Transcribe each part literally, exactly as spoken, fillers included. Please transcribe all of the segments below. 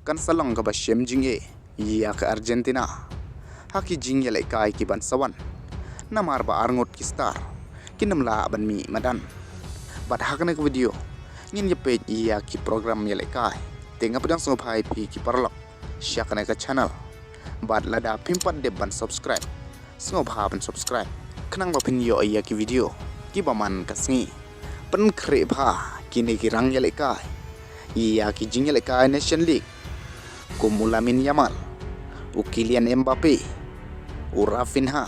kan sa long kaba shem jingeh ïa ka Argentina ha ki jingïalehkai ki ban sa wan, namar ba arngut ki star kin ym lah ban mih madan. Bad ha kane ka video ngin ïa peit ïa ki program ïalehkai. Te nga pdiang sngewbha ïa phi ki paralok sha kane ka channel. Bad lada phim pat dep ban subscribe, sngewbha ban subscribe khnang ba phin ïoh ïa ki video kiba man ka sngi. Pynkhreh bha kine ki rang ïalehkai ïa ki jingïalehkai Nation League, kum u Lamine Yamal, u Kylian Mbappe, u Raphinha,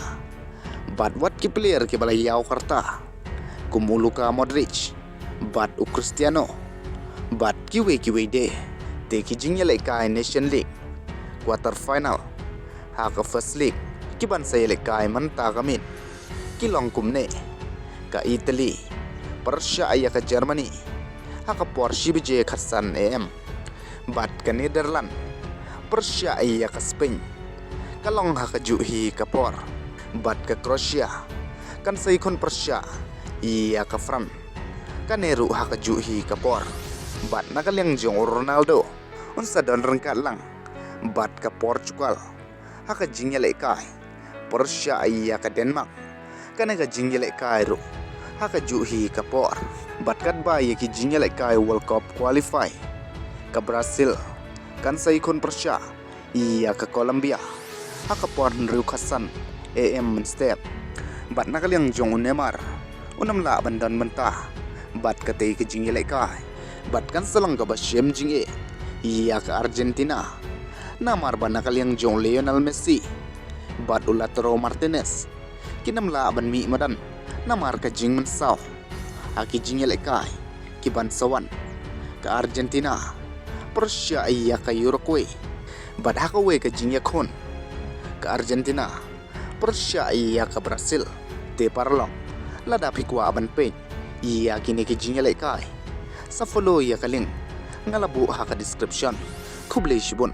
bad wat ki player kiba la ïaw karta kum u Luka Modric bad u Cristiano, bad kiwei kiwei de. Te ki jingïalehkai Nation League quarter final ha ka first leg ki ban sa ïalehkai mynta ka miet ki long kumne: ka Italy pyrshah ïa ka Germany ha ka por shi baje khatsan A M, bad ka Netherlands pyrshah ïa ka Spain ka long ha kajuh hi ka por, bad ka Croatia kan sa ïakhun pyrshah ïa ka France kane ruh ha kajuh hi ka por. Bad na ka liang jong u Ronaldo un sa don ryngkat lang bad ka Portugal ha ka jingïalehkai pyrshah ïa ka Denmark kane ka jingïalehkai ruh ha kajuh hi ka por. Bad katba ïa ki jingïalehkai World Cup qualify, ka Brazil kan sa ïakhun pyrshah ïa ka Colombia ha ka por hynriew khatsan A M mynstep. Bad na ka liang jong u Neymar un ym lah ban don bynta bad katei ka jingïalehkai, bad kan sa long kaba shem jingeh ïa ka Argentina, namar ba na ka liang jong u Lionel Messi bad u Lautaro Martinez kin ym lah ban mih madan namar ka jingmynsaw ha ki jingïalehkai ki ban sa wan. Ka Argentina pyrshah ïa ka Uruguay, bad ha kawei ka jingïakhun ka Argentina pyrshah ïa ka Brazil. Te paralok, lada phi kwah ban peit ïa kine ki jingïalehkai, sa follow ïa ka link nga la buh ha ka description. Khublei shibun.